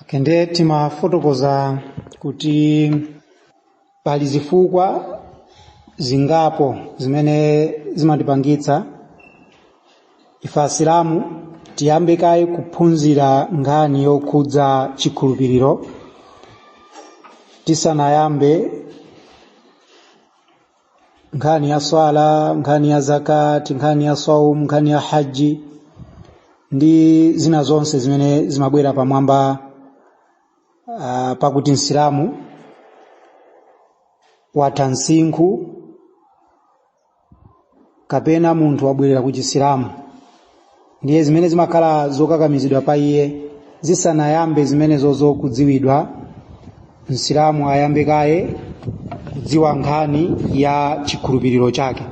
Kende timafotokoza kuti pali zifukwa zingapo zimene zimatipangitsa ife Asilamu tiyambe kaye kuphunzira nkhani yokhudza chikhulupiriro tisanayambe nkhani ya swala, nkhani ya zakati, nkhani ya saum, nkhani ya haji ndi zina zonse zimene zimabwera pamwamba pakuti Msilamu watha msinkhu kapena munthu wabwerera ku Chisilamu, ndiye zimene zimakhala zokakamizidwa pa iye zisanayambe zimenezozo kudziwidwa, Msilamu ayambe kaye kudziwa nkhani ya chikhulupiriro chake.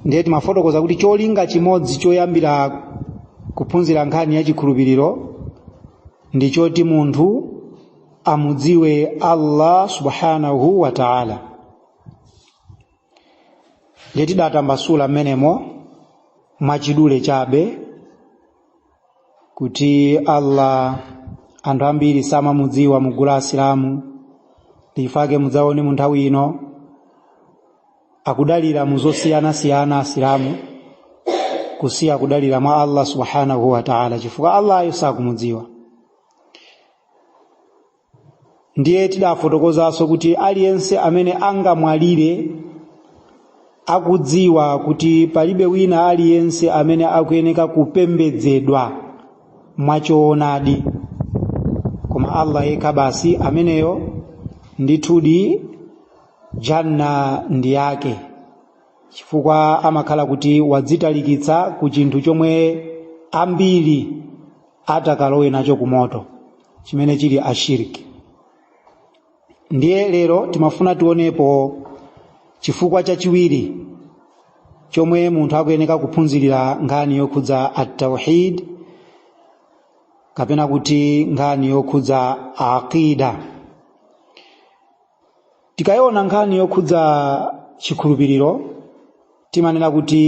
Ndiye timafotokoza kuti cholinga chimodzi choyambira kuphunzira nkhani ya chikhulupiriro ndi choti munthu amudziwe Allah subhanahu wa ta'ala. Ndiye tidatambasula mmenemo mwachidule chabe kuti Allah anthu ambiri samamudziwa mugulu la Asilamu, ndifake mudzaone mu nthawi ino akudalira mu zosiyanasiyana Asilamu kusiya kudalira mwa Allah subhanahu wa ta'ala, chifukwa Allah ayo sakumudziwa. Ndiye tidafotokozanso kuti aliyense amene angamwalire akudziwa kuti palibe wina aliyense amene akuyeneka kupembedzedwa mwachoonadi koma Allah yekha basi, ameneyo ndithudi janna ndi yake, chifukwa amakhala kuti wadzitalikitsa ku chinthu chomwe ambiri atakalowe nacho kumoto, chimene chili ashiriki. Ndiye lero timafuna tionepo chifukwa chachiwiri chomwe munthu akuyeneka kuphunzirira nkhani yokhudza at-tauhid kapena kuti nkhani yokhudza aqida. Tikayiona nkhani yokhudza chikhulupiriro timanena kuti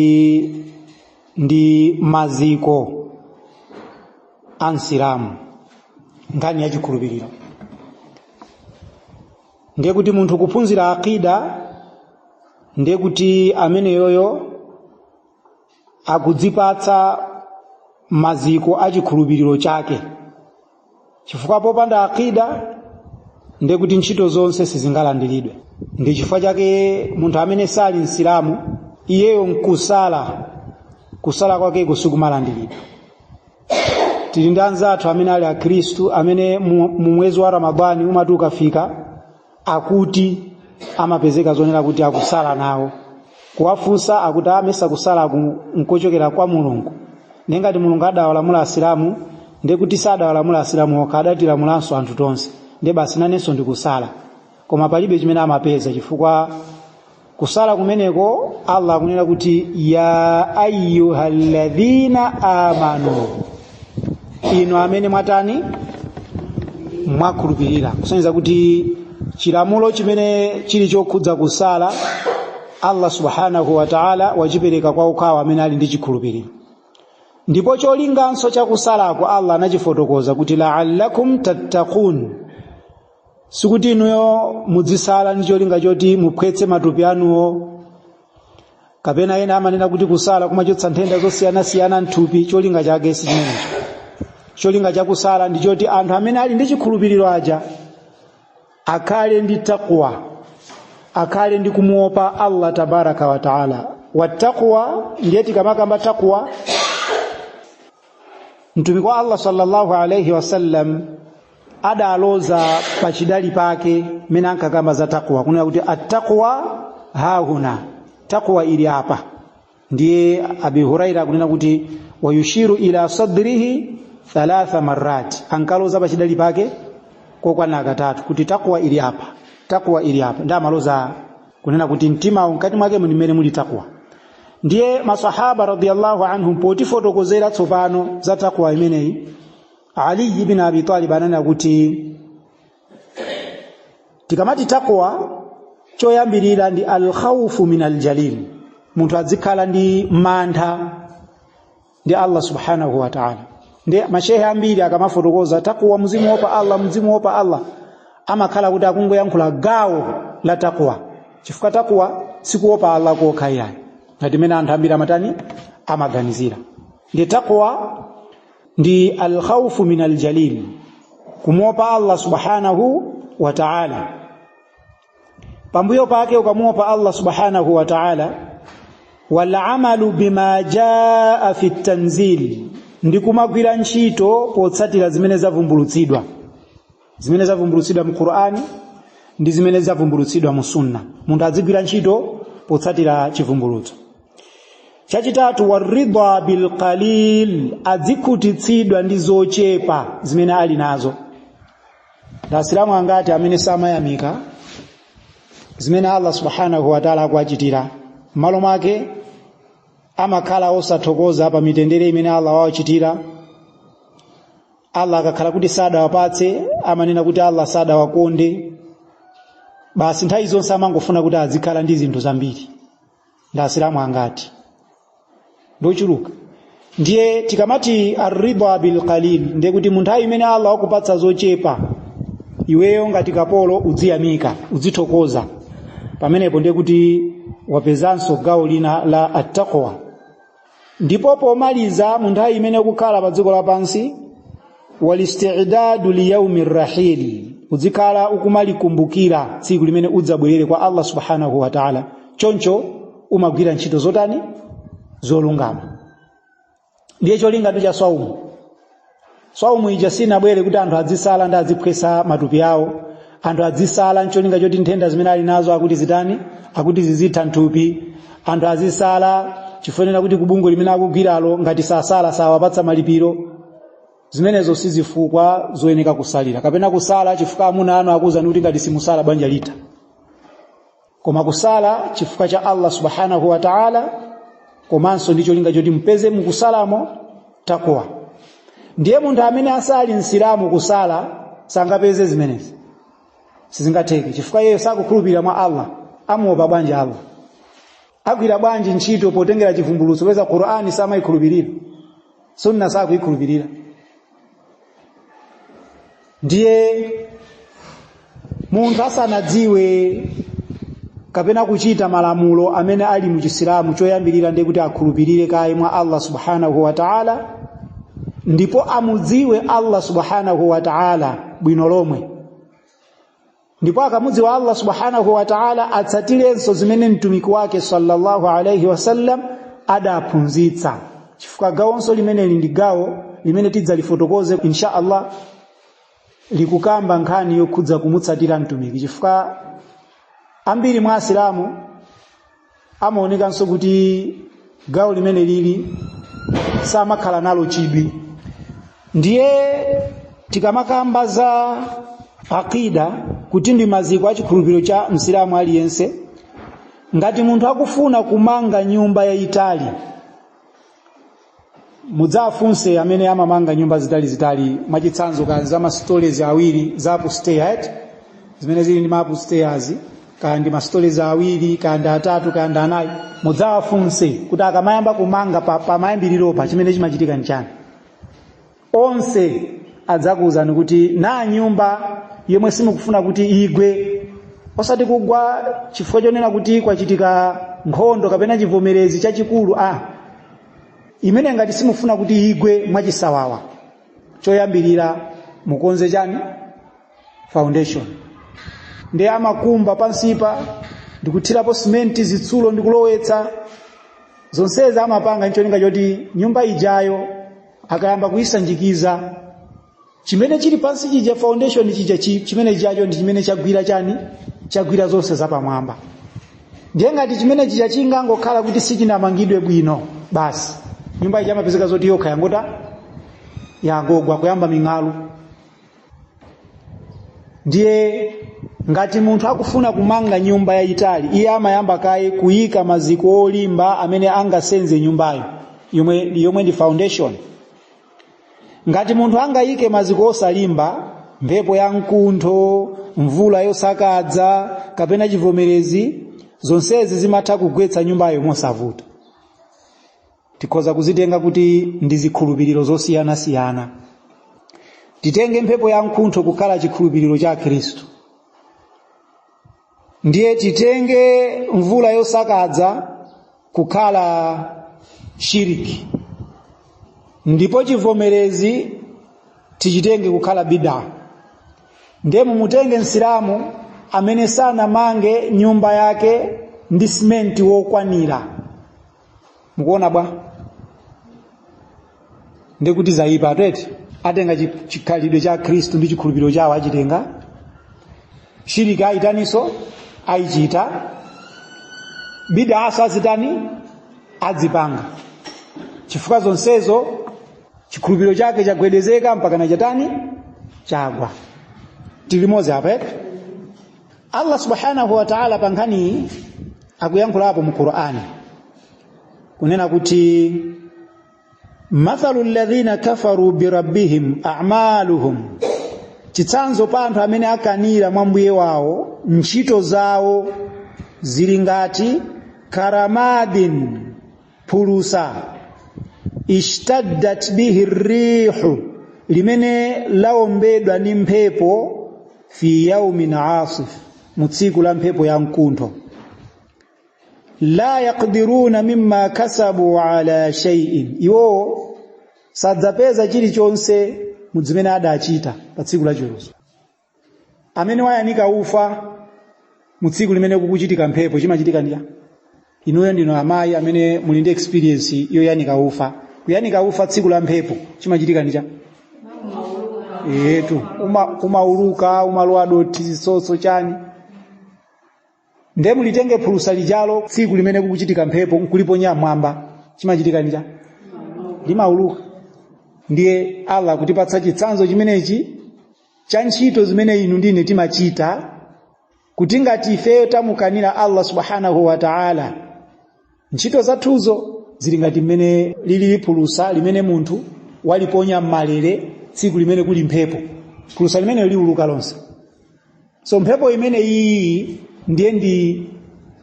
ndi maziko a Msilamu, nkhani ya chikhulupiriro. Ndiye kuti munthu kuphunzira aqida ndiye kuti ameneyoyo akudzipatsa maziko a chikhulupiriro chake, chifukwa popanda aqida ndiye kuti ntchito zonse sizingalandiridwe. Ndi chifukwa chake munthu amene sali Msilamu iyeyo nkusala, kusala kwake sikumalandiridwa. Tili ndi anzathu amene ali Akhristu amene mu mwezi wa Ramadhani umati ukafika akuti amapezeka zonena kuti akusala nawo, kuwafunsa akuti amesa kusala nkochokera kwa Mulungu. Ndiye ngati Mulungu adawalamula Asilamu, ndiye kuti sadawalamula Asilamu okha, adatilamulanso anthu tonse, ndiye basi nanenso ndikusala. Koma palibe chimene amapeza, chifukwa kusala kumeneko Allah akunena kuti ya ayyuhalladhina amanu, inu amene mwatani, mwakhulupirira. Kusonyeza kuti chilamulo chimene chili chokhudza kusala Allah subhanahu wa ta'ala wachipereka kwa okhawo amene ali ndi chikhulupiriro. Ndipo cholinganso chakusalako Allah anachifotokoza kuti la'allakum tattaqun, sikuti inuyo mudzisala ndi cholinga choti muphwetse matupi anuwo, kapena ena amanena kuti kusala kumachotsa nthenda zosiyanasiyana mthupi. Cholinga chake si chimenecho. Cholinga chakusala ndi choti anthu amene ali ndi chikhulupiriro aja akhale ndi taqwa, akhale ndi kumuopa Allah tabaraka wa taala. Wa taqwa, ndiye tikamakamba taqwa, Mtumiki wa Allah sallallahu alayhi wasallam adaloza pachidali pake mene ankakamba za taqwa, kunena kuti attaqwa hahuna, taqwa ili apa. Ndiye Abi Huraira akunena kuti wayushiru ila sadrihi thalatha marrat, ankaloza pachidali pake kokwana katatu kuti taqwa ili apa, taqwa ili apa. Ndi amaloza kunena kuti mtimawo mkati mwake muli mmene muli taqwa. Ndiye masahaba radiyallahu anhum potifotokozera tsopano za taqwa imeneyi, Ali ibn Abi Talib ananena kuti tikamati taqwa choyambirira ndi alkhawfu min aljalil, munthu adzikhala ndi mantha ndi Allah subhanahu wa ta'ala. Ndi mashehe ambiri akamafotokoza taqwa, muzimuopa Allah, muzimuopa Allah, amakhala kuti akungoyankhula gawo la taqwa, chifukwa taqwa sikuopa Allah kokha iyayi, ngati mmene anthu ambiri amatani, amaganizira. Ndi taqwa ndi alkhawfu min aljalil, kumuopa Allah subhanahu wa ta'ala. Pambuyo pake ukamuopa Allah subhanahu wa ta'ala, walamalu bima jaa fi tanzil, ndi kumagwira ntchito potsatira zimene zavumbulutsidwa, zimene zavumbulutsidwa mu Qur'ani ndi zimene zavumbulutsidwa mu Sunna. Munthu adzigwira ntchito potsatira chivumbulutso. Chachitatu, waridha bilqalil, adzikhutitsidwa ndi zochepa zimene ali nazo. Ndi Asilamu angati amene samayamika zimene Allah subhanahu wa ta'ala akuachitira? M'malo mwake amakhala osathokoza pa mitendere imene Allah wawachitira. Allah akakhala kuti sadawapatse, amanena kuti Allah sadawakonde. Basi, nthawi zonse amangofuna kuti azikhala ndi zinthu zambiri. Ndi Asilamu angati? Ndochuluka. Ndiye tikamati arridha bilqalil, ndiye kuti mu nthawi imene Allah wakupatsa zochepa, iweyo ngati kapolo udziyamika, udzithokoza. Pamenepo ndiye kuti wapezanso gawo lina la attaqwa. Ndipo pomaliza, mu nthawi imene ukukhala pa dziko lapansi, walistidadu liyaumi rrahil, uzikhala ukumalikumbukira tsiku limene udzabwerere kwa Allah subhanahu wa ta'ala. Choncho umagwira ntchito zotani? Zolungama. Ndiye cholinga ndi cha swaumu. Swaumu ija sinabwere kuti anthu adzisala ndi adziphwesa matupi awo. Anthu adzisala ncholinga choti nthenda zimene ali nazo akuti zitani, akuti zizitha nthupi. Anthu azisala chifanira kuti kubungwe limene akugwiralo ngati sasala sawapatsa malipiro. Zimenezo sizifukwa zoyeneka kusalira, kapena kusala chifukwa amuna anu akuwuzani kuti ngati simusala banja litha. Koma kusala chifukwa cha Allah subhanahu wa ta'ala, komanso ndi cholinga choti mpeze mukusalamo takwa. Ndiye munthu amene asali Msilamu kusala sangapeze zimenezi, sizingatheke, chifukwa iyeyo sakukhulupirira mwa Allah. Amuopa bwanji Allah? Agwira bwanji ntchito potengera chivumbulutso, peza Qur'ani samayikhulupirira, Sunna sakuyikhulupirira? Ndiye munthu asanadziwe kapena kuchita malamulo amene ali mu Chisilamu, choyambirira ndiye kuti akhulupirire kaye mwa Allah subhanahu wa ta'ala, ndipo amudziwe Allah subhanahu wa ta'ala bwino lomwe. Ndipo akamudziwa Allah subhanahu wa ta'ala, atsatirenso zimene mtumiki wake sallallahu alayhi wasallam adaphunzitsa, chifukwa gawonso limeneli ndi gawo limene tidzalifotokoze insha Allah, likukamba nkhani yokhudza kumutsatira mtumiki, chifukwa ambiri mwa Asilamu amaonekanso kuti gawo limene lili samakhala nalo chidwi. Ndiye tikamakamba za aqida kuti ndi maziko a chikhulupiriro cha Msilamu aliyense, ngati munthu akufuna kumanga nyumba yayitali, mudzafunse amene amamanga nyumba zitalizitali, mwachitsanzo kaya za ma stories awiri, za upstairs, zimene zili ndi ma upstairs, kaya ndi ma stories awiri, kaya ndi atatu, kaya ndi anayi, mudzawafunse kuti akamayamba kumanga pamayambiriropa chimene chimachitika nchani. Onse adzakuwuzani kuti na nyumba yomwe simukufuna kuti igwe, osati kugwa chifukwa chonena kuti kwachitika nkhondo kapena chivomerezi chachikulu, imene ngati simufuna kuti igwe mwachisawawa, choyambirira mukonze chani? Foundation. Ndi amakumba pansipa ndikuthirapo simenti, zitsulo ndikulowetsa, zonsezi amapanga ncholinga choti nyumba ijayo akayamba kuyisanjikiza, chimene chili pansi chija, foundation chija, chimene chijacho ndi chimene chagwira chani? Chagwira zonse zapamwamba. Ndiye ngati chimene chija chingangokhala kuti sichinamangidwe bwino, basi, nyumba ija amapezeka zoti yokha yangota yangogwa, kuyamba ming'alu. Ndiye ngati munthu akufuna kumanga nyumba yayitali, iye amayamba kaye kuyika maziko olimba amene angasenze nyumbayo, yomwe ndi foundation. Ngati munthu angayike maziko osalimba, mphepo ya mkuntho, mvula yosakadza kapena chivomerezi, zonsezi zimatha kugwetsa nyumbayo mosavuta. Tikhoza kuzitenga kuti ndi zikhulupiriro zosiyanasiyana. Titenge mphepo ya mkuntho kukhala chikhulupiriro cha Khristu, ndiye titenge mvula yosakadza kukhala shiriki, ndipo chivomerezi tichitenge kukhala bida. Ndiye mumutenge Msilamu amene sanamange nyumba yake ndi simenti wokwanira, mukuona bwa? Ndikuti zayipa atete. Atenga chikhalidwe cha Khristu ndi chikhulupiriro chawo achitenga, shiriki ayitaninso ayichita, bida aso azitani adzipanga, chifukwa zonsezo chikhulupiriro chake chagwedezeka mpaka na chatani chagwa. Tili limodzi apa eti? Allah subhanahu wa ta'ala pa nkhani akuyankhulapo mu Qur'ani kunena kuti mathalu alladhina kafaru birabbihim a'maluhum, chitsanzo pa anthu amene akanira mwa mbuye wawo, ntchito zawo zili ngati karamadin, phulusa, ishtaddat bihi rihu, limene laombedwa ndi mphepo, fi yaumin asif, mu tsiku la mphepo ya mkuntho, la yaqdiruna mimma kasabu ala shay'in, iwo sadzapeza chilichonse mu zimene adachita pa tsiku la chiweruzo. Amene wayanika ufa mu tsiku limene kukuchitika mphepo, chimachitika ndiya? Inuyo ndino amayi amene muli ndi experience yoyanika ufa. Kuyanika ufa tsiku la mphepo, chimachitika ndicha? Etu, umauluka, umalowa doti, zitsotso, chani. Ndiye mulitenge phulusa lijalo tsiku limene kukuchitika mphepo nkuliponya mwamba, chimachitika ndicha? Limauluka. Ndiye Allah akutipatsa chitsanzo chimenechi cha ntchito zimene inu ndine timachita, kuti ngati ifeyo tamukanira Allah subhanahu wa ta'ala, ntchito zathuzo zili ngati mmene lili phulusa limene munthu waliponya mmalere tsiku limene kuli mphepo, phulusa limene liuluka lonse. So mphepo imene iyi ndiye ndi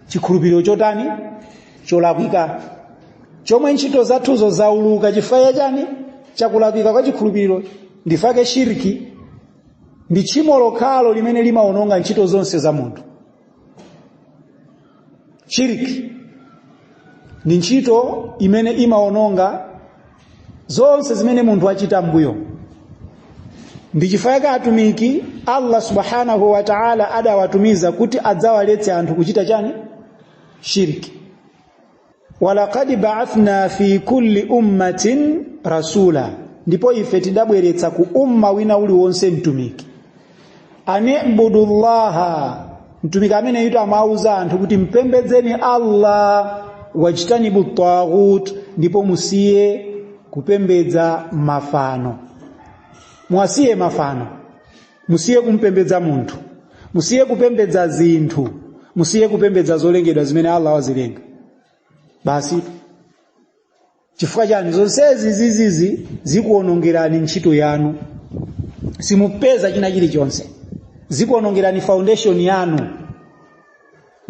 chikhulupiriro chotani? Cholakwika, chomwe ntchito zathuzo zauluka chifukwa chani? Chakulakwika kwa chikhulupiriro. Ndifake shiriki ndi tchimo lokhalo limene limaononga ntchito zonse za munthu. Shiriki ndi ntchito imene imaononga zonse zimene munthu achita mbuyo. Ndi chifukwa chake atumiki Allah subhanahu wa ta'ala adawatumiza kuti adzawaletse anthu kuchita chani? Shiriki. Walaqad ba'athna fi kulli ummatin rasula, ndipo ife tidabweretsa ku umma wina uliwonse mtumiki, anibudullaha, mtumiki amene yuti amauza anthu kuti mpembedzeni Allah, wajtanibu taghut, ndipo musiye kupembedza mafano. Muwasiye mafano, musiye kumpembedza munthu, musiye kupembedza zinthu, musiye kupembedza zolengedwa zimene Allah wazilenga basi. Chifukwa chani? Zonsezi zizizi zikuonongerani ntchito yanu, simupeza china chilichonse, zikuonongerani foundation yanu.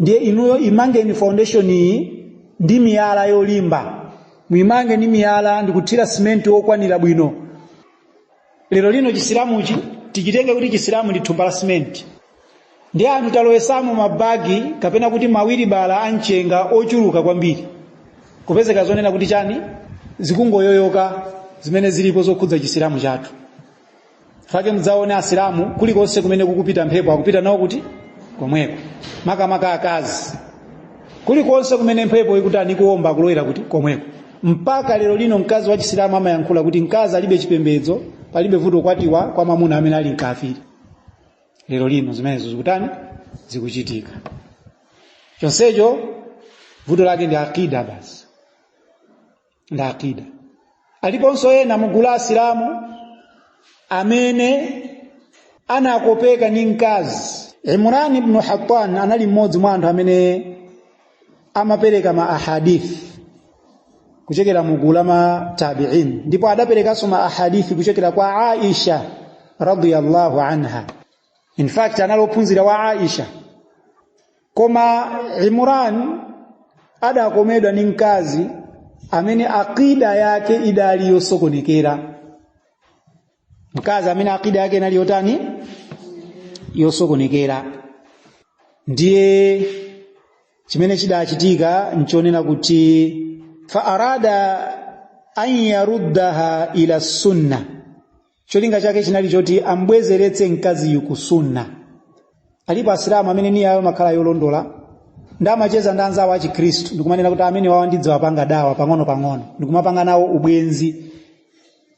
Ndiye inuyo imangeni foundation iyi ndi miyala yolimba, muimange ndi miyala ndikuthira simenti wokwanira bwino. Lero lino chisilamuchi tichitenge kuti chisilamu ndi thumba la simenti, ndi anthu talowesamo mabagi kapena kuti mawiribala a mchenga ochuluka kwambiri, kupezeka zonena kuti chani, zikungoyoyoka zimene zilipo zokhudza chisilamu chathu. Fake mudzaone asilamu kulikonse kumene kukupita mphepo akupita nawo kuti komweko, makamaka akazi, kulikonse kumene mphepo ikutani kuomba akulowera kuti komweko. Mpaka lero lino mkazi wa chisilamu amayankhula kuti mkazi alibe chipembedzo, palibe vuto kwatiwa kwa mwamuna amene ali mkafiri. Lero lino zimenezo zikutani? Zikuchitika. Chonsecho vuto lake ndi akida basi, ndi akida. Aliponso ena mugulu la asilamu amene anakopeka ndi mkazi. Imran ibn Hattan anali mmodzi mwa anthu amene amapereka ma ahadith kuchokera mugulu la ma tabi'in, ndipo adaperekanso ma ahadithi kuchokera kwa Aisha radiyallahu anha. In fact anali ophunzira wa Aisha. Koma Imran adakomedwa ndi mkazi amene aqida yake idali yosokonekera. Mkazi amene aqida yake inali yotani? Yosokonekera. Ndiye chimene chidachitika nchonena kuti fa arada an yaruddaha ila sunna, cholinga chake chinali choti ambwezeretse mkaziyu ku sunna. Alipo Asilamu amene niya yawo imakhala yolondola, ndi amacheza ndi anzawo a Chikhristu ndikumanena kuti amene wawa ndidzawapanga dawa pang'ono pang'ono, ndikumapanga nawo ubwenzi,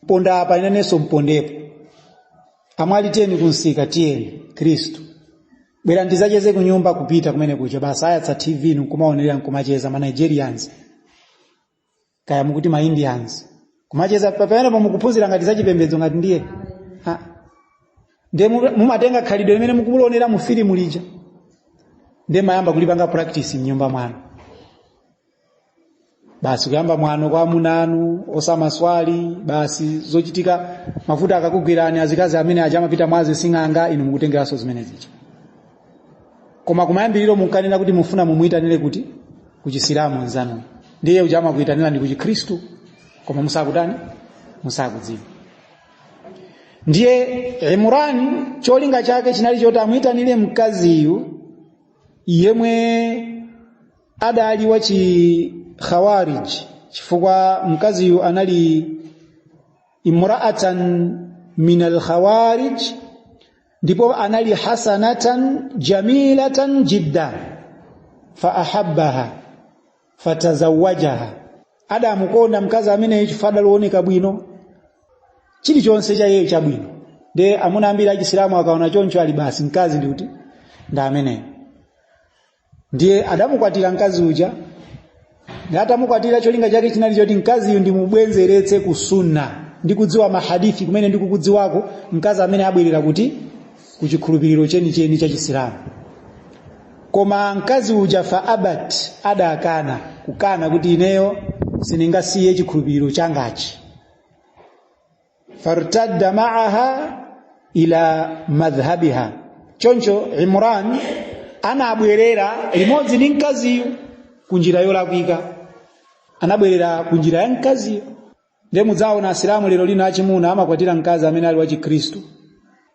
ponda apa inenenso mpondepo, amwali tiyeni kunsika, tiyeni Khristu bwera ndizacheze kunyumba, kupita kumene kuja basi ayatsa TV nkumaonerera nkumacheza ma Nigerians kaya mukuti ma Indians, kumacheza pamenepo mukuphunzira ngati zachipembedzo ngati ndiye ha. Ndiye mumatenga khalidwe limene mukulionera mu filimu lija, ndiye mayamba kulipanga practice mnyumba mwanu, basi kuyamba mwano kwa amuna anu osamaswali, basi zochitika mavuto akakugwirani azikazi amene aja amapita mwazi sing'anga, inu mukutengeranso zimene zija. Koma kumayambiriro munkanena kuti mufuna mumuyitanire kuti kuchisilamu nzanu, ndiye uja amakuyitanira ndi kuchikhristu, koma musakutani, musakudziwa. Ndiye Imran cholinga chake chinali choti amuyitanire mkaziyu yemwe adali wa chi Khawarij, chifukwa mkaziyu anali imra'atan min al-Khawarij, ndipo anali hasanatan jamilatan jidda, fa ahabbaha fatazawajaha. Adamukonda mkazi ameneyo chifukwa adalioneka bwino, chilichonse cha iyeyo chabwino. Ndiye amuna ambiri achisilamu akaona choncho ali basi mkazi ndikuti ndi ameneyo. Ndiye adamukwatira mkazi uja, ndi atamukwatira cholinga chake chinali choti mkaziyu ndimubwenzeretse ku sunna ndi kudziwa mahadithi kumene ndikukudziwako, mkazi amene abwerera kuti ku chikhulupiriro chenicheni cha Chisilamu. Koma mkazi uja fa abat, adakana, kukana kuti ineyo sindingasiye chikhulupiriro changachi. Fartadda ma'aha ila madhhabiha. Choncho Imran anabwerera limodzi ndi mkaziyu ku njira yolakwika, anabwerera ku njira ya mkaziyu. Ndiye mudzaona Asilamu lero lino achimuna amakwatira mkazi amene ali wa Chikhristu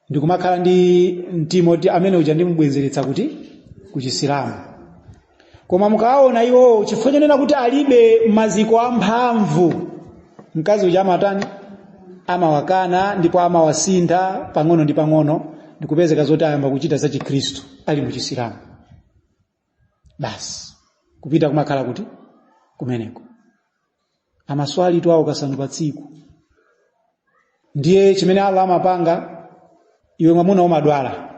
ndikumakhala ndi mtima oti amene uja ndimubwenzeretsa kuti ku Chisilamu. Koma mukaona iwo chifukwa chonena kuti alibe maziko amphamvu, mkazi uja amatani, amawakana ndipo amawasintha pang'ono ndi pang'ono, ndikupezeka zoti ayamba kuchita za Chikhristu ali mu Chisilamu. Basi kupita kumakhala kuti kumeneko amaswali tu awo kasanu pa tsiku. Ndiye chimene Allah amapanga, iwe mwamuna umadwala,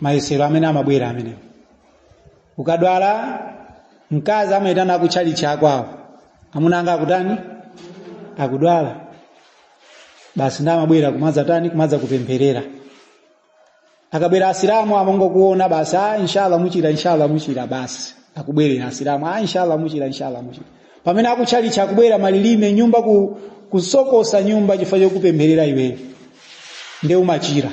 mayesero amene amabwera amenewo. Ukadwala mkazi amayitana akutchalichi akwawo, amuna anga akutani, akudwala, basi ndi amabwera kumadza tani, kumadza kupempherera. Akabwera Asilamu amangokuona basi, ah, inshallah muchira, inshallah muchira, basi akubwerera Asilamu, ah, inshallah muchira, inshallah muchira. Pamene akutchalichi akubwera malilime nyumba kusokosa nyumba chifukwa chokupempherera iweyo, ndiye umachira.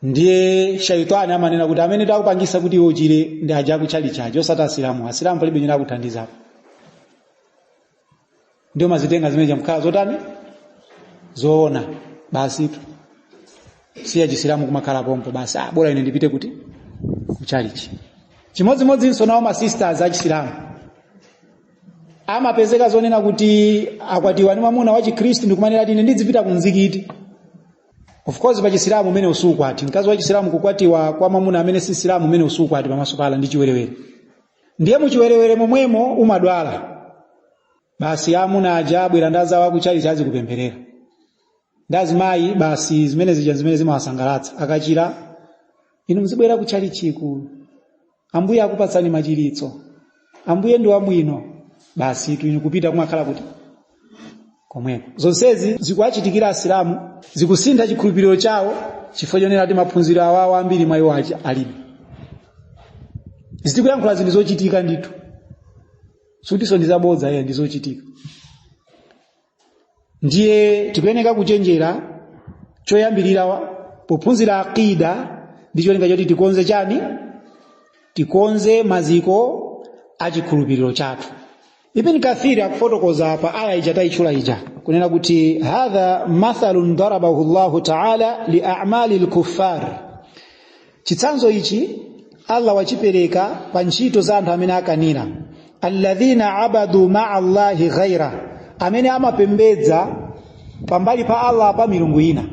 Ndiye shaitani amanena kuti amene takupangisa kuti iwe uchire ndi aja akutchalichi aja, osati Asilamu. Asilamu palibe chimene akuthandizapo. Ndiyo mazitenga zimene chamkhala zotani, zoona, basi tu siya Chisilamu kumakhala pompo basi, ah, bora ine ndipite kuti kuchalichi. Chimodzimodzinso nawo ma sisters achisilamu amapezeka zonena kuti akwatiwa ndi mwamuna wa Chikhristu ndikumanena kuti ine ndidzipita ku mzikiti. Of course pa Chisilamu umene usukwati, mkazi wa Chisilamu kukwatiwa kwa mwamuna amene si Silamu umene usukwati pamaso pala ndi chiwerewere. Ndiye muchiwerewere momwemo umadwala, basi amuna aja abwera ndi azawo akutchalichi azikupempherera, ndi azimayi basi zimene zija zimene zimawasangalatsa. Akachira, inu muzibwera kutchalichiku, Ambuye akupatsani machiritso, Ambuye ndi wabwino, basi tu inu kupita kumakhala kuti komweko. Zonsezi zikuwachitikira Asilamu, zikusintha chikhulupiriro chawo chifukwa chonena kuti maphunziro awawo ambiri mwa iwo alibe. Zitikuyankhula zinthu zochitika ndithu, sikutinso ndi zabodza, iye ndi zochitika. Ndiye tikuyeneka kuchenjera choyambirira pophunzira aqida ndi cholinga choti tikonze chani, tikonze maziko a chikhulupiriro chathu. Ibn Kathir akufotokoza pa aya ija tayitchula ija kunena kuti hadha mathalun darabahu Allahu ta'ala li a'mali al-kuffar. Chitsanzo ichi Allah wachipereka pa ntchito za anthu amene akanira, alladhina abadu ma'a Allahi ghaira, amene amapembedza pambali pa Allah pa milungu ina,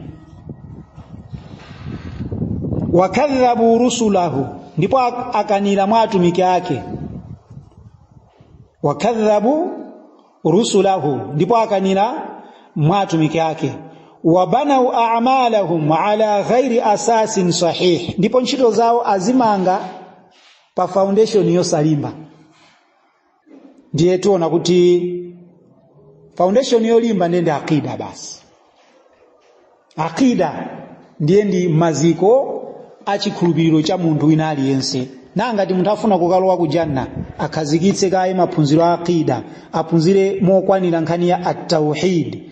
wakadhabu rusulahu, ndipo akanira mwa atumiki ake, wakadhabu rusulahu, ndipo akanira mwa atumiki ake, wabanau a'malahum ala ghairi asasin sahih, ndipo ntchito zawo azimanga pa foundation yosalimba. Ndiye tiona kuti foundation yolimba ndiye ndi akida basi. Akida ndiye ndi maziko a chikhulupiriro cha munthu wina aliyense. Nangati munthu afuna kukalowa ku janna, akhazikitse kaye maphunziro a akida, aphunzire mokwanira nkhani ya at-tauhid.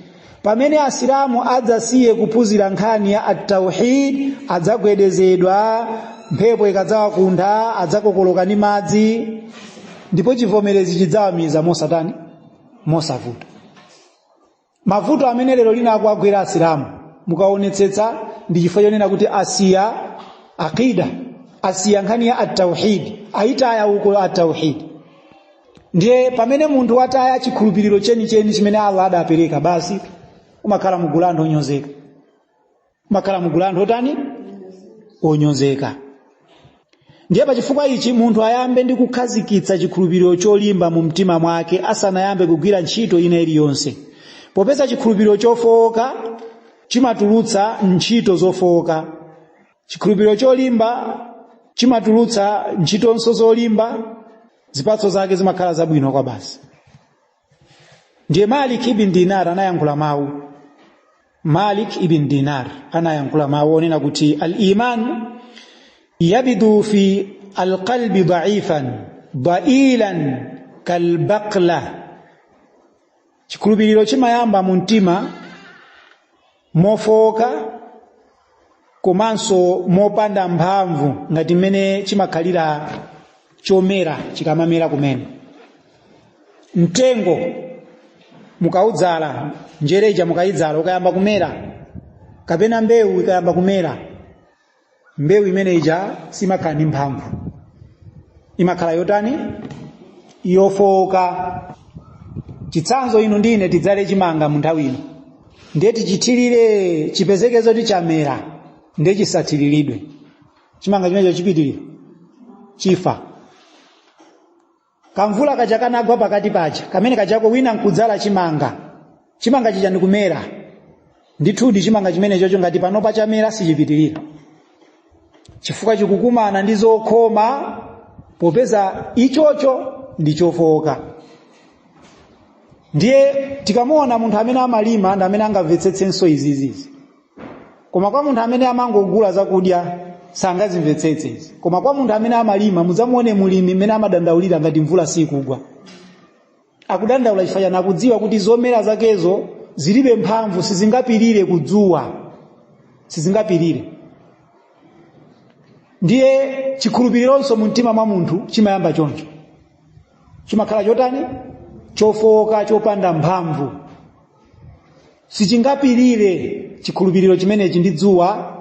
Pamene asilamu adzasiye kuphunzira nkhani ya at-tauhid, adzagwedezedwa, mphepo ikadzawakuntha, adzakokoloka ndi madzi, ndipo chivomerezi chidzawamiza mosatani, mosavuta. Mavuto amene lero lina akuagwera asilamu, mukaonetsetsa ndi chifukwa chonena kuti asiya akida, asiya nkhani ya at-tauhid, ayitaya uko at-tauhid. Ndiye pamene munthu wataya chikhulupiriro chenicheni chimene Allah adapereka, basi umakhala mugulu anthu onyozeka, umakhala mugulu anthu otani, onyozeka. Ndiye pachifukwa ichi munthu ayambe ndi kukhazikitsa chikhulupiriro cholimba mu mtima mwake asanayambe kugwira ntchito ina iliyonse, popeza chikhulupiriro chofowoka chimatulutsa ntchito zofowoka, chikhulupiriro cholimba chimatulutsa ntchitonso zolimba, zipatso zake zimakhala zabwino kwa basi. Ndiye Malik ibn Dinar anayankhula mawu, Malik ibn Dinar anayankhula mawu onena kuti al-iman yabidu fi alqalbi da'ifan da'ilan kalbaqla, chikhulupiriro chimayamba mu mtima mofowoka komanso mopanda mphamvu ngati mmene chimakhalira chomera chikamamera kumene. Mtengo mukaudzala, njereja mukayidzala, ukayamba kumera, kapena mbewu ikayamba kumera, mbewu imene ija simakhala ndi mphamvu, imakhala yotani, yofowoka. Chitsanzo, inu ndine tidzale chimanga mu nthawi ino, ndiye tichithirire, chipezekezo tichamera, ndiye chisathiriridwe, chimanga chimenecho chipitirira, chifa. Kamvula kaja kanagwa pakati paja, kamene kachako wina nkudzala chimanga, chimanga chija ndikumera, ndithudi chimanga chimenechocho ngati panopa chamera sichipitirira, chifukwa chikukumana ndi zokhoma, popeza ichocho ndi chofowoka. Ndiye tikamuona munthu amene amalima ndi amene angamvetsetsenso izizizi, koma kwa munthu amene amangogula zakudya sangazimvetsetse izi. Koma kwa munthu amene amalima, mudzamuone mulimi mmene amadandaulira ngati mvula sikugwa. Akudandaula chifukwa chani? Akudziwa kuti zomera zakezo zilibe mphamvu, sizingapirire kudzuwa, sizingapirire. Ndiye chikhulupirironso mu mtima mwa munthu chimayamba choncho, chimakhala chotani, chofowoka, chopanda mphamvu, sichingapirire chikhulupiriro chimenechi ndi dzuwa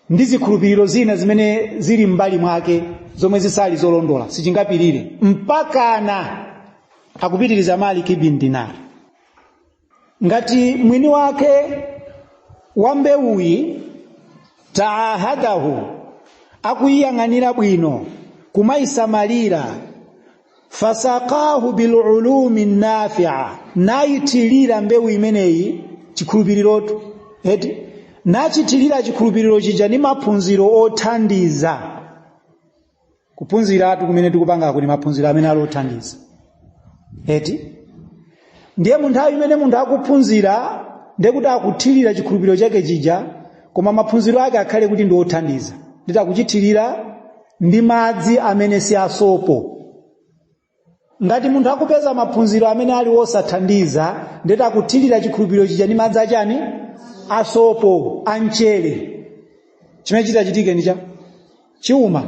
ndi zikhulupiriro zina zimene zili m'mbali mwake zomwe zisali zolondola, sichingapirire. Mpakana akupitiriza Malik ibn Dinar, ngati mwini wake wa mbewuyi taahadahu, akuyiyang'anira bwino, kumayisamalira, fasaqahu bilulumi nafi'a, nayitilira mbewu imeneyi chikhulupirirotu, eti nachitilira chikhulupiriro chija ndi maphunziro othandiza. Kuphunziratu kumene tikupanga kuli maphunziro amene ali othandiza, eti. Ndiye mu nthawi imene munthu akuphunzira, ndiye kuti akuthirira chikhulupiriro chake chija, koma maphunziro ake akhale kuti ndi othandiza, nditi akuchithirira ndi madzi amene si asopo. Ngati munthu akupeza maphunziro amene ali osathandiza, nditi akuthirira chikhulupiriro chija ndi madzi achani, asopo, amchere, chimene chitachitike ndi cha chiuma.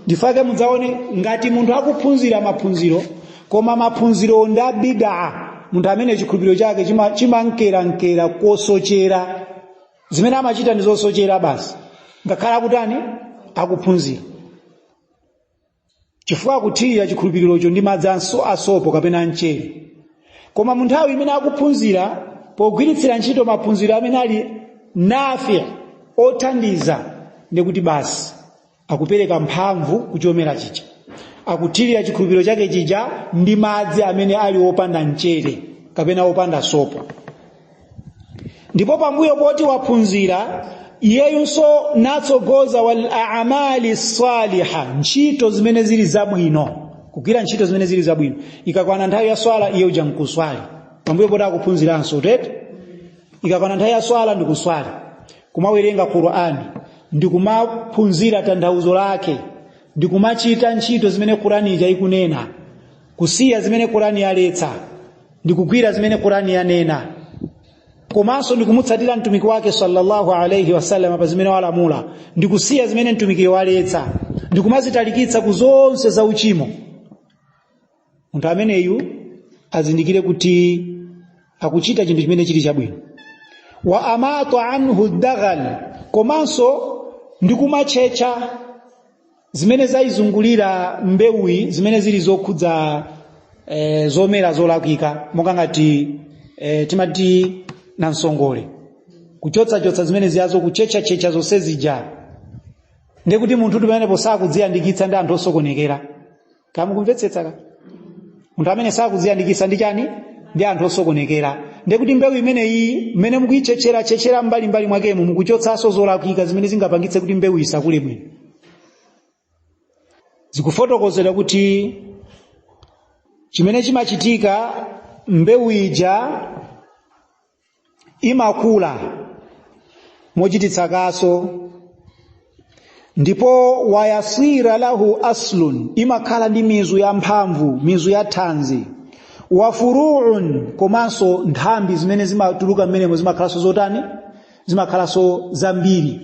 Ndifake mudzaone ngati munthu akuphunzira maphunziro, koma maphunziro ndi abidaa, munthu amene chikhulupiriro chake chimamkerankera kosochera, zimene amachita ndi zosochera basi, ngakhale akutani, akuphunzira, chifukwa akuthirira chikhulupirirocho ndi madzi asopo kapena mchere. Koma mu nthawi imene akuphunzira, pogwiritsira ntchito maphunziro amene ali nafi, othandiza, ndikuti basi akupereka mphamvu kuchomera chija, akuthirira chikhulupiriro chake chija ndi madzi amene ali opanda mchere kapena opanda sopo. Ndipo pambuyo poti waphunzira, iyeyunso natsogoza wal a'mali saliha, ntchito zimene zili zabwino, kugwira ntchito zimene zili zabwino. Ikakwana nthawi ya swala, iye uja nkuswali, pambuyo poti akuphunziranso tete. Ikakwana nthawi ya swala ndikuswali, kumawerenga Qur'ani, ndikumaphunzira tanthauzo lake, ndikumachita ntchito zimene Qur'ani ija ikunena, kusiya zimene Qur'ani yaletsa, ndikugwira zimene Qur'ani yanena, komanso ndikumutsatira mtumiki wake sallallahu alayhi wasallam pa zimene walamula, ndikusiya zimene mtumiki waletsa, ndikumazitalikitsa ku zonse za uchimo. Munthu ameneyu azindikire kuti akuchita chinthu chimene chili chabwino. Wa amata anhu daghal, komanso ndikumachecha zimene zayizungulira mbewuyi, zimene zili zokhudza zomera zolakwika, monga ngati timati nansongole, kuchotsachotsa zimene ziyazo, kuchechachecha zonse zija. Ndekuti munthu pamenepo sakudziyandikitsa ndi anthu osokonekera. Kamukumvetsetsa ka? Munthu amene sakudziyandikitsa ndi chani? Ndi anthu osokonekera. Ndekuti mbewu imeneyi, mmene mukuyichechera chechera mbalimbali mwakemo, mukuchotsanso zolakwika zimene zingapangitse kuti mbewu isakule bwino. Zikufotokozera kuti chimene chimachitika, mbewu ija imakula mochititsa kaso, ndipo wayasira lahu aslun, imakhala ndi mizu ya mphamvu, mizu ya thanzi, wa furu'un, komanso nthambi zimene zimatuluka mmenemo zimakhalanso zotani? Zimakhalanso zambiri.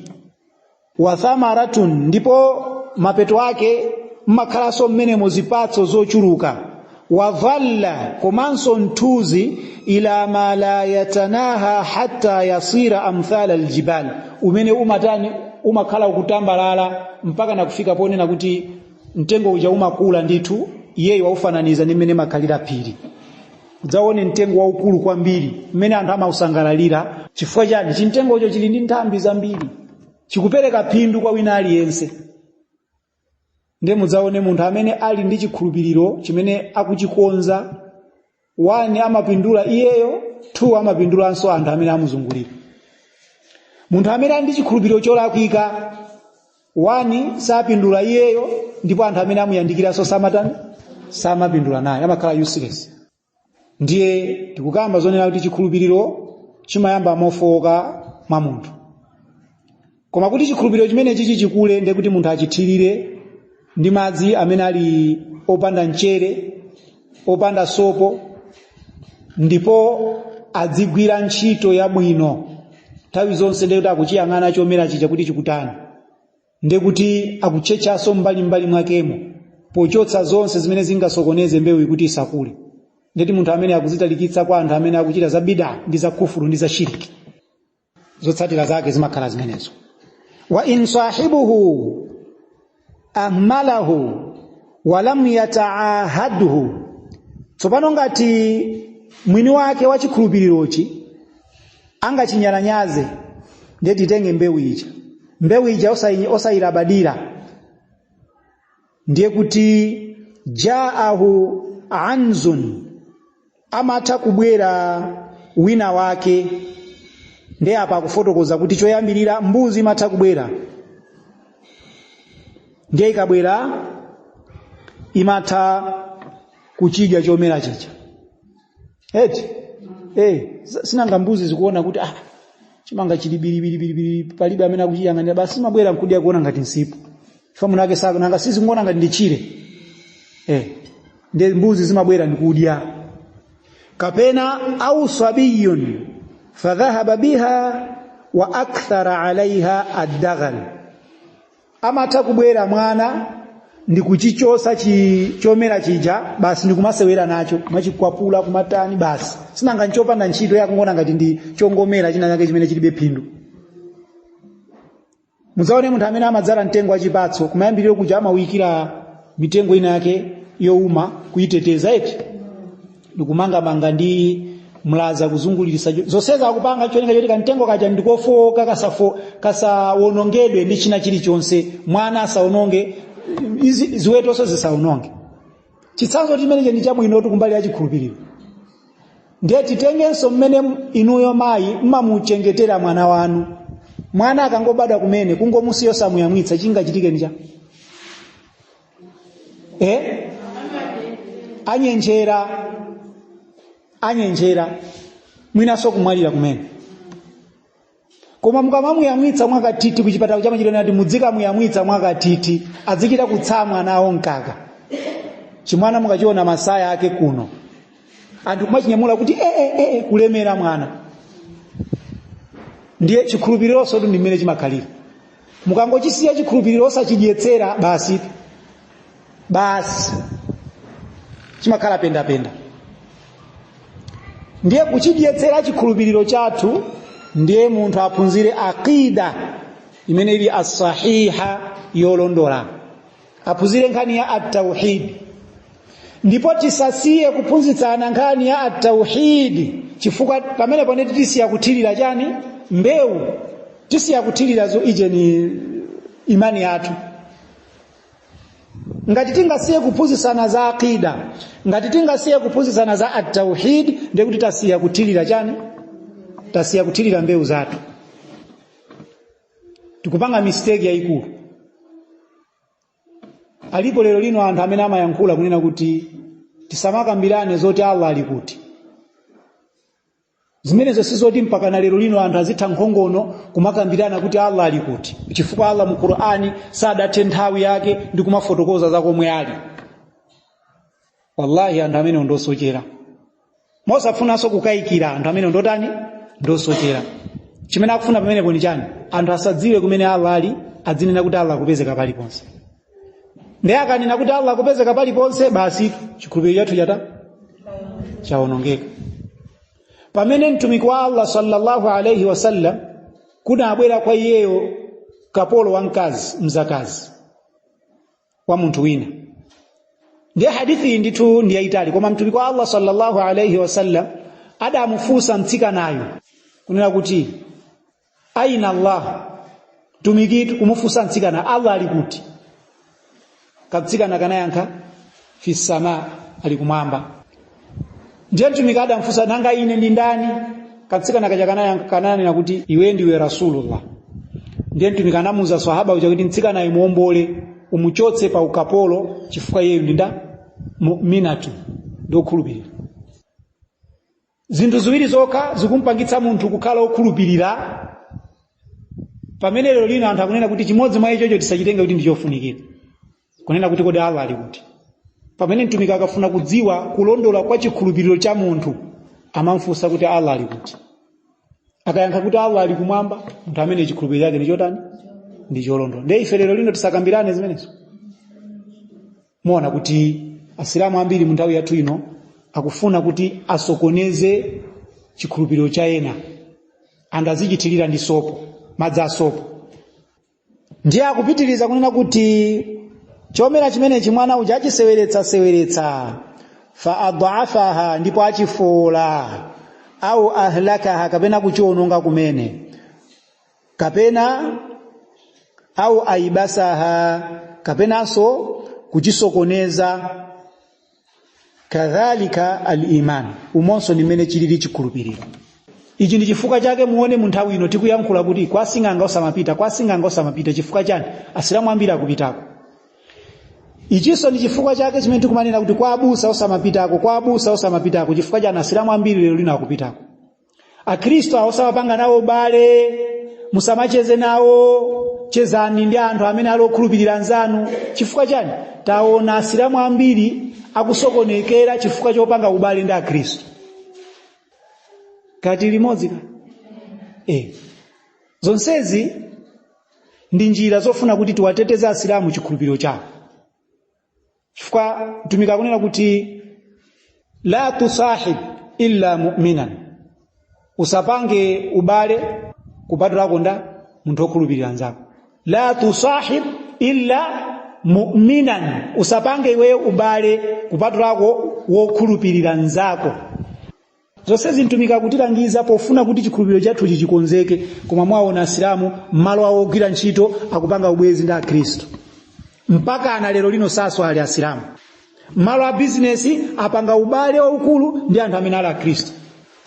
Wa thamaratun, ndipo mapeto ake mmakhalanso mmenemo zipatso zochuluka. Wa dhalla, komanso mthunzi, ila ma la yatanaha hatta yasira amthala aljibal, umene umatani? Umakhala ukutambalala mpaka nakufika ponena kuti mtengo uja umakula ndithu. Iyeyo waufananiza ndi mmene makhalira phiri. Udzaone mtengo waukulu kwambiri mmene anthu amausangalalira. Chifukwa chani? Chimtengocho chili ndi nthambi zambiri, chikupereka phindu kwa wina aliyense. Ndiye mudzaone munthu amene ali ndi chikhulupiriro chimene akuchikonza, 1 amapindula iyeyo, 2 amapindulanso anthu amene amuzungulira. Munthu amene ali ndi chikhulupiriro cholakwika, 1 sapindula iyeyo, ndipo anthu amene amuyandikiranso samatani, samapindula naye, amakhala useless. Ndiye tikukamba zonena kuti chikhulupiriro chimayamba mofowoka mwa munthu, koma kuti chikhulupiriro chimene chichi chikule, ndiye kuti munthu achithirire ndi madzi amene ali opanda mchere, opanda sopo, ndipo adzigwira ntchito yabwino nthawi zonse. Ndiye kuti akuchiyang'ana chomera chija kuti chikutani, ndiye kuti akuchechanso mbalimbali mwakemo pochotsa zonse zimene zingasokoneze mbewu kuti isakule. Ndeti munthu amene akuzitalikitsa kwa anthu amene akuchita za bida ndi za kufuru ndi za shiriki, zotsatira zake zimakhala zimenezo. Wa in sahibuhu ahmalahu walam yataahadhu, tsopano ngati mwini wake wa chikhulupirirochi angachinyalanyaze, ndiye titenge mbewu ija, mbewu ija osayilabadira, ndiye kuti jaahu anzun, amatha kubwera wina wake. Ndiye apa akufotokoza kuti choyambirira mbuzi imatha kubwera, ndiye ikabwera imatha kuchidya chomera chija, eti? Sinanga mbuzi zikuona kuti chimanga chili bilibili, palibe amene akuchiyang'anira, basi imabwera nkudya, kuona ngati nsipu, chifukwa munake saka nanga sizikuona ngati ndichire. Ndiye mbuzi zimabwera ndikudya. Kapena au sabiyun fadhahaba biha wa akthara alaiha addaghal, amatha kubwera mwana. Ndikuchichosa chomera chija basi, ndikumasewera nacho, kumachikwapula, kumatani basi. Sinanga nchopanda ntchito, yakungona ngati ndi chongomera china chake chimene chilibe phindu. Mudzaone munthu amene amadzala mtengo wa chipatso, kumayambiriro kuja amawikira mitengo ina yake youma kuyiteteza, eti? Ndikumangamanga ndi mlaza kuzungulirisa zonsezi, akupanga cholinga choti kamtengo kaja ndikofowoka, kasawonongedwe ndi china chilichonse, mwana asawononge, izi ziwetonso zisawononge. Chitsanzo chimenechi ndi chabwino kumbali ya chikhulupiriro. Ndiye titengenso mmene inuyo mayi mmamuchengetera mwana wanu. Mwana akangobadwa kumene, kungomusiya osamuyamwitsa, chingachitike ndi cha Anyenjera, anyenjera, mwinanso kumwalira kumene. Koma mukamamuyamwitsa mwakathithi, kuchipatala chamachitona ati mudzikamuyamwitsa mwakathithi, azichita kutsamwa nawo mkaka. Chimwana mukachiona masaya ake kuno, anthu kumachinyamula kuti kulemera mwana. Ndiye chikhulupirironso ndi mmene chimakhalira. Mukangochisiya chikhulupiriro osachidyetsera, basi basi, chimakhala pendapenda. Ndiye kuchidyetsera chikhulupiriro chathu, ndiye munthu aphunzire aqida imene ili asahiha, yolondola, aphunzire nkhani ya atauhid. Ndipo tisasiye kuphunzitsana nkhani ya atauhid, chifukwa pamenepo nditi tisiya kuthirira chani? Mbewu. Tisiya kuthirira zo ijeni imani yathu. Ngati tingasiye kuphunzitsana za aqida, ngati tingasiye kuphunzitsana za atauhid, ndiye kuti tasiya kuthirira chani? Tasiya kuthirira mbewu zathu. Tikupanga mistake yayikulu. Alipo lero lino anthu amene amayankhula kunena kuti tisamakambirane zoti Allah ali kuti. Zimenezo sizoti mpaka na lero lino anthu azitha nkhongono kumakambirana kuti Allah ali kuti, chifukwa Allah mu Qur'ani sadathe nthawi yake ndi kumafotokoza za komwe ali. Wallahi, anthu amene ndosochera, mosafunanso kukayikira, anthu amene ndotani? Ndosochera. Chimene akufuna pamenepo ni chani? Anthu asadziwe kumene Allah ali, adzinena kuti Allah akupezeka paliponse. Ndiye akanena kuti Allah akupezeka paliponse, basi, chikhulupiriro chathu chata chawonongeka. Pamene mtumiki wa Allah sallallahu alaihi wasallam kunabwera kwa iyeyo kapolo wamkazi, mzakazi wa munthu wina. Ndiye hadithi iyi ndithu ndi yayitali, koma mtumiki wa Allah sallallahu alaihi wasallam adamufunsa mtsikanayo kunena kuti, "Aina Allah?" Mtumikitu kumufunsa mtsikana, "Allah ali kuti?" Kamtsikana kanayankha, "Fi sama," ali kumwamba. Ndiye mtumiki adamfunsa, "Nanga ine ndi ndani?" Kamtsikana kaja kanayankha, kananena kuti, "Iwe ndiwe Rasulullah." Ndiye mtumiki anamuuza sahaba uja kuti mtsikana imuombole, umuchotse pa ukapolo, chifukwa iyeyu ndi nda mu'minatu, ndi okhulupirira. Zinthu ziwiri zokha zikumpangitsa munthu kukhala okhulupirira, pamene lero lino anthu akunena kuti chimodzi mwa ichocho tisachitenge kuti ndi chofunikira, kunena kuti kodi Allah ali kuti, pamene mtumiki akafuna kudziwa kulondola kwa chikhulupiriro cha munthu amamfunsa kuti Allah ali kuti. Akayankha kuti Allah ali kumwamba, munthu amene chikhulupiriro chake ndi chotani? Ndi cholondola. Ndiye ife lero lino tisakambirane zimenezo. Muona kuti Asilamu ambiri mu nthawi yathu ino akufuna kuti asokoneze chikhulupiriro cha ena, anthu azichithirira ndi sopo, madzi a sopo. Ndiye akupitiriza kunena kuti chomera chimenechi mwana uja achiseweretsa seweretsa, fa adhafaha, ndipo achifola, au ahlakaha, kapena kuchiwononga kumene, kapena au aibasaha, kapenanso kuchisokoneza. Kadhalika al-iman, umonso ni mmene chilili chikhulupiriro. Ichi ndi chifukwa chake muone mu nthawi ino tikuyankhula kuti kwa sing'anga osamapita, kwa sing'anga osamapita. Chifukwa chani? Asilamu ambiri akupitako. Ichinso ndi chifukwa chake chimene tikumanena kuti kwa abusa osamapitako, kwa abusa osamapitako. Chifukwa chani? Asilamu ambiri lero lino akupitako. Akhristu awo osamapanga nawo bale, musamacheze nawo, chezani ndi anthu amene ali okhulupirira anzanu. Chifukwa chani? Taona Asilamu ambiri akusokonekera chifukwa chopanga ubale ndi Akhristu. Kati limodzi ka zonsezi ndi njira zofuna kuti tiwateteze Asilamu chikhulupiriro chawo. Chifukwa Mtumiki akunena kuti la tusahib illa mu'minan, usapange ubale kupatulako nda munthu wokhulupirira anzako. La tusahib illa mu'minan, usapange iweyo ubale kupatulako wokhulupirira nzako. Zonsezi Mtumiki akutilangiza pofuna kuti chikhulupiriro chathuchi chikonzeke. Koma mwaona Asilamu mmalo awo ogwira ntchito akupanga ubwenzi ndi Akhristu, mpaka ana lero lino saswali Asilamu. Malo a bizinesi apanga ubale waukulu ndi anthu amene ali Akhristu,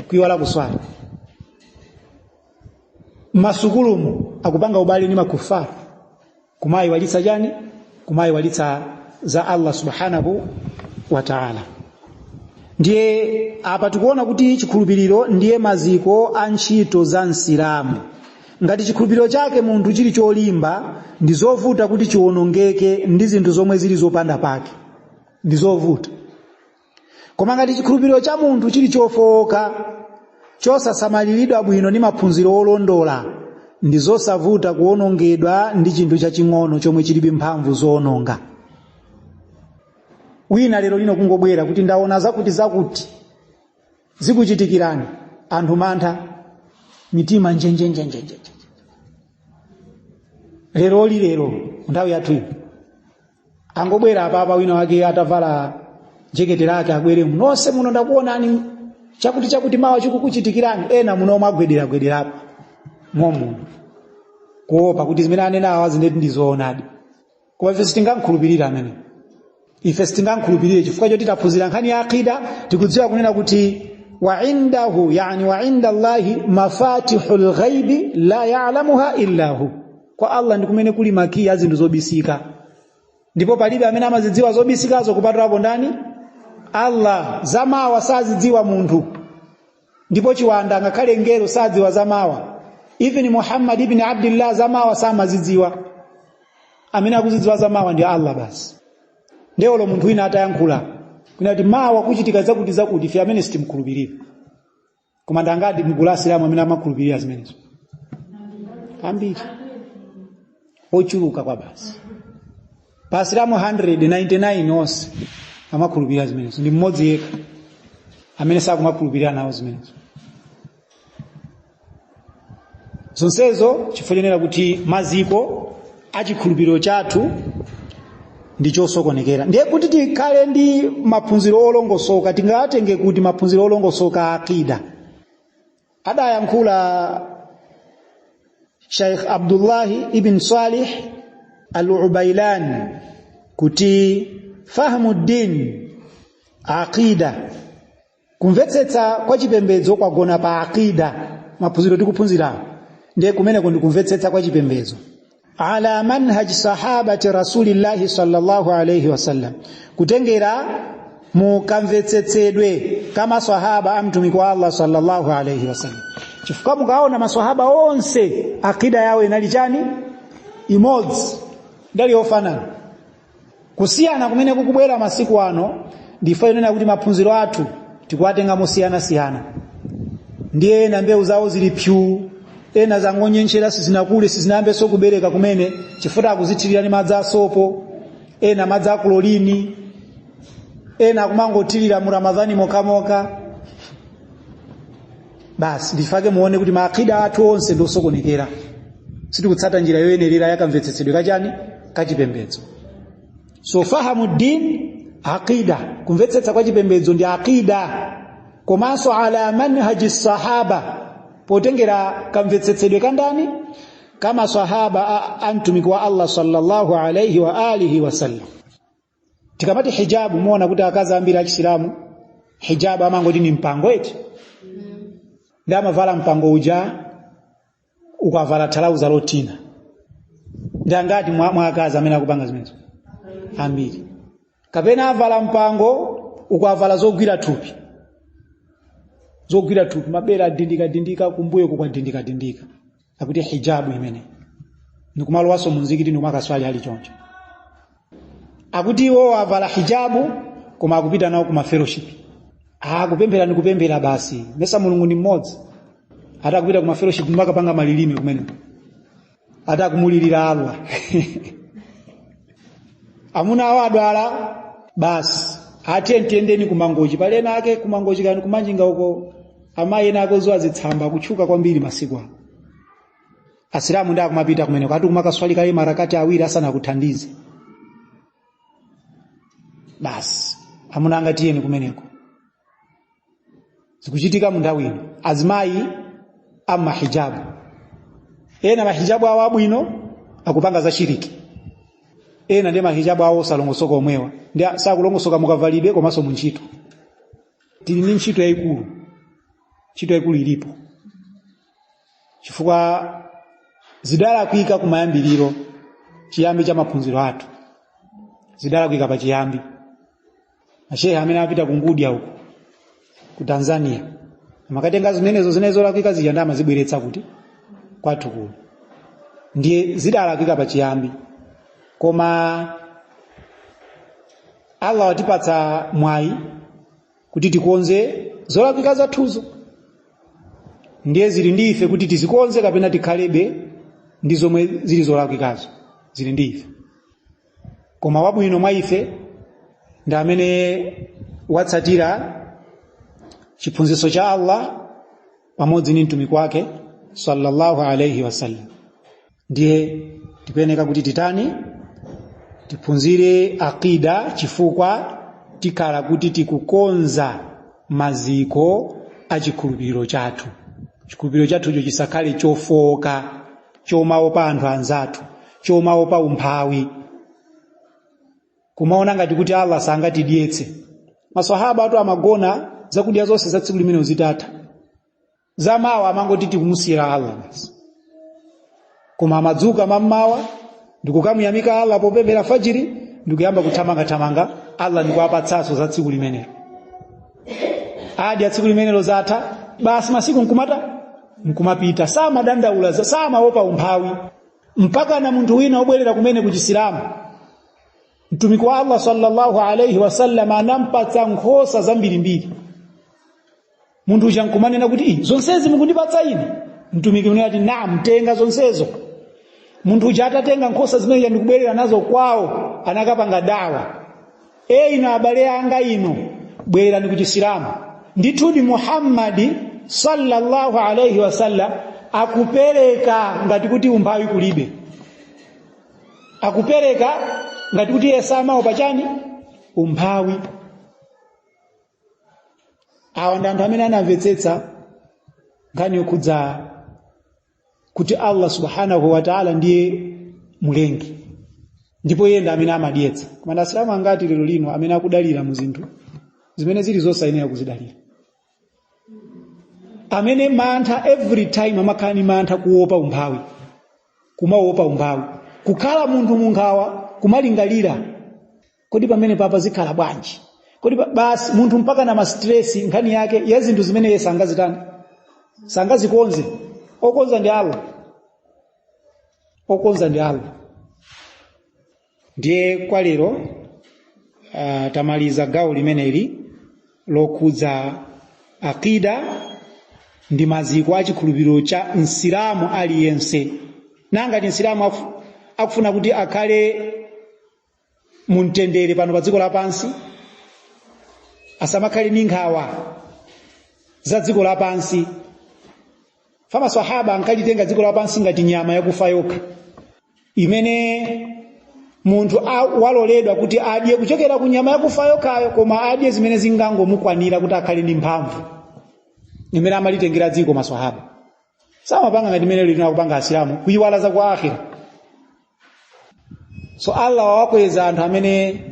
kuiwala kuswali. Masukulumu akupanga ubale ndi makufaru, kumayiwalitsa chani? Kumayiwalitsa za Allah subhanahu wa ta'ala. Ndiye apa tikuona kuti chikhulupiriro ndiye maziko a ntchito za Msilamu. Ngati chikhulupiriro chake munthu chili cholimba, ndi zovuta kuti chiwonongeke ndi zinthu zomwe zili zopanda pake, ndi zovuta. Koma ngati chikhulupiriro cha munthu chili chofowoka, chosasamaliridwa bwino ndi maphunziro olondola, ndi zosavuta kuwonongedwa ndi chinthu chaching'ono chomwe chilibe mphamvu zowononga. Wina lero lino kungobwera kuti ndaona zakuti zakuti zikuchitikirani, anthu mantha, mitima njenjenjenjenjenje. Leroli lero nthawi yathu ino angobwera apapa wina wake atavala jekete lake, abwere nonse muno, ndakuonani chakuti chakuti mawa chikukuchitikirani. Ena muno mwagwederagwederapo momuno kuopa kuti zimene anena awa zineti ndi zoonadi. Koma ife sitingamkhulupirire amene, ife sitingamkhulupirire chifukwa choti taphunzira nkhani ya aqida. Tikudziwa kunena kuti wa indahu, yani wa inda Allahi mafatihul ghaibi la ya'lamuha illa hu. Kwa Allah ndi kumene kuli makiyi a zinthu zobisika, ndipo palibe amene amazidziwa zobisikazo kupatulapo ndani? Allah. Zamawa sazidziwa munthu, ndipo chiwanda ngakhale ngelo sadziwa zamawa. Even Muhammad ibn Abdullah zamawa samazidziwa. Amene akuzidziwa zamawa ndi Allah basi. Ndiye olo munthu wina atayankhula kunena kuti mawa kuchitika zakuti zakuti, ife amene sitimkhulupirira. Koma ndangati mgulu la Asilamu amene amakhulupirira zimenezo? Ambiri, ochuluka kwa basi. Pa Asilamu 199 onse amakhulupirira zimenezo, ndi mmodzi yekha amene sakumakhulupirira nawo zimenezo. Zonsezo chifukwa chonena kuti maziko a chikhulupiriro chathu ndi chosokonekera. Ndiye kuti tikhale ndi maphunziro olongosoka, tingatenge kuti maphunziro olongosoka a aqida? Adayankhula Sheikh Abdullahi ibn Salih al-Ubailani kuti fahmu din aqida, kumvetsetsa kwa chipembedzo kwagona pa aqida. Maphunziro tikuphunzirawo ndiye kumeneko ndi kumvetsetsa kwa chipembedzo ala manhaj sahabati rasulillahi sallallahu alayhi wasallam, kutengera mukamvetsetsedwe kama sahaba a Mtumiki wa Allah sallallahu alayhi wasallam. Chifukwa mukaona maswahaba onse aqida yawo inali chani? Imodzi, ndali yofanana. Kusiyana kumene kukubwera masiku ano ndife yonena kuti maphunziro athu tikuwatenga mosiyanasiyana. Ndiye ena mbewu zawo zili pyu, ena zangonyenchera, sizinakule, sizinayambenso kubereka kumene, chifukwa akuzithirira ndi madzi asopo, ena madzi akulolini, ena akumangothirira mu Ramadhani mokamoka basi. Ndifake muone kuti maakida athu onse ndi osokonekera, sitikutsata njira yoyenerera yakamvetsetsedwe kachani? Kachipembedzo. So fahamu din aqida, kumvetsetsa kwa chipembedzo ndi aqida, komanso ala manhaji sahaba, potengera kamvetsetsedwe kandani? Kama sahaba a Mtumiki wa Allah sallallahu alayhi wa alihi wasallam. Tikamati hijabu, muona kuti akazi ambiri achisilamu hijabu amangoti ni mpango eti, ndi amavala mpango uja ukavala thalauza lotina. Ndi angati mwa akazi amene akupanga zimenezo? Ambiri. Kapena avala mpango ukavala zogwira thupi, zogwira thupi, mabere adindika dindika, kumbuyo kukwadindika dindika, akuti hijabu imene ndikumalowaso munzikiti ndikumakaswali ali choncho. Akuti iwo avala hijabu koma akupita nawo kuma fellowship, akupemphera ni kupemphera basi, mesa Mulungu ni mmodzi. Ati akupita kuma fellowship makapanga malilime kumene, ati akumulirira Allah. Amuna awo adwala, Basi atiye tiyendeni kumangochi, pali ena ake kumangochi kani kumanjinga uko, amayi ena ake odziwa zitsamba kutchuka kwambiri masiku ano. Asilamu ndi akumapita kumeneko ati kumakaswali kaye marakati awiri asanakuthandize. Basi amuna anga tiyeni kumeneko. Zikuchitika mu nthawi ino. Azimayi amahijabu, ena mahijabu awo abwino akupanga za shiriki, ena ndi mahijabu awo osalongosoka omwewa ndi sakulongosoka mukavalidwe komanso mu ntchito. Tili ndi ntchito yayikulu, ntchito yayikulu ilipo, chifukwa zidalakwika kumayambiriro, chiyambi cha maphunziro athu zidalakwika pa chiyambi. Mashehe amene apita ku Ngudya uko ku Tanzania amakatenga zimenezo zimene zolakwika zija ndi amazibweretsa kuti kwathu kuno, ndiye zidalakwika pa chiyambi. Koma Allah watipatsa mwayi kuti tikonze zolakwika zathuzo, ndiye zili ndi ife kuti tizikonze kapena tikhalebe ndi zomwe zili zolakwikazo, zili ndi ife. Koma wabwino mwa ife ndi amene watsatira chiphunzitso cha Allah pamodzi ndi mtumiki wake sallallahu alayhi wasallam. Ndiye tikuyeneka kuti titani? Tiphunzire aqida, chifukwa tikhala kuti tikukonza maziko a chikhulupiriro chathu. Chikhulupiriro chathucho chisakhale chofoka, chomaopa anthu anzathu, chomaopa umphawi, kumaona ngati kuti Allah sangatidyetse. Maswahaba atu amagona zakudya zonse za tsiku limene zitatha, zamawa amangoti tikumusiyira Allah basi. Koma amadzuka mammawa ndikukamuyamika Allah popemphera fajiri, ndikuyamba kuthamangathamanga, Allah ndikuwapatsanso za tsiku limenelo. Adya tsiku limenelo, zatha basi, masiku nkumata nkumapita. Samadandaula, samaopa umphawi, mpaka na munthu wina obwerera kumene ku Chisilamu, mtumiki wa Allah sallallahu alayhi wasallam anampatsa nkhosa zambirimbiri. Munthu uja nkumanena kuti, "Ii, zonsezi mukundipatsa ine?" Mtumiki unena ati, "Naam, tenga zonsezo." Munthu uja atatenga nkhosa zimene ndikubwerera nazo kwawo, anakapanga dawa: "E ino abale anga, ino bwererani ku Chisilamu. Ndithudi Muhammadi sallallahu alayhi wasallam akupereka ngati kuti umphawi kulibe, akupereka ngati kuti iye samaopa chani? Umphawi." Awa ndi anthu amene anamvetsetsa nkhani yokhudza kuti Allah subhanahu wa ta'ala ndiye mulengi ndipo iye ndi amene amadyetsa. Koma ndi Asilamu angati lero lino amene akudalira mu zinthu zimene zili zosayenera kuzidalira, amene mantha every time amakhala ni mantha, kuopa umphawi, kumaopa umphawi, kukhala munthu munkhawa, kumalingalira kodi pamene papa zikhala bwanji, kodi basi munthu mpaka na ma stress, nkhani yake ya zinthu zimene iye sangazitani, sangazikonze. Okonza ndi Allah, okonza ndi Allah. Ndiye kwa lero tamaliza gawo limeneli lokhudza aqida ndi maziko a chikhulupiriro cha Msilamu aliyense. Nangati Msilamu akufuna kuti akhale mumtendere pano pa dziko lapansi, asamakhale ndi nkhawa za dziko lapansi. Maswahaba ankalitenga dziko lapansi ngati nyama yakufa yokha imene munthu waloledwa kuti adye kuchokera ku nyama yakufa yokhayo, koma adye zimene zingangomukwanira kuti akhale ndi mphamvu. Imene amalitengera dziko maswahaba, samapanga ngati imene lino akupanga Asilamu, kuyiwala za ku akhira. So Allah wawakweza anthu amene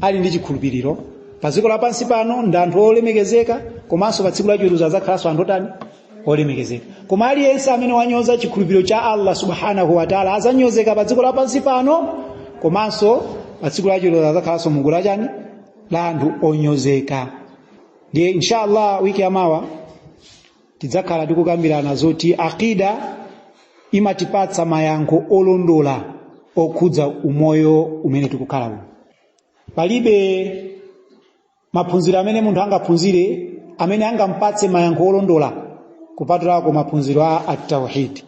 ali ndi chikhulupiriro pa dziko lapansi pano, ndi anthu olemekezeka, komanso pa tsiku lachiweruzo adzakhalanso anthu otani? Olemekezeka. Koma aliyense amene wanyoza chikhulupiriro cha Allah subhanahu wa ta'ala adzanyozeka pa dziko lapansi pano, komanso pa tsiku lachiweruzo adzakhalanso mugulu lachani? La anthu onyozeka. Ndiye inshallah wiki yamawa tidzakhala tikukambirana zoti aqida imatipatsa mayankho olondola okhudza umoyo umene tikukhala uno. Palibe maphunziro amene munthu angaphunzire amene angampatse mayankho olondola kupatulako maphunziro a at-tauhid.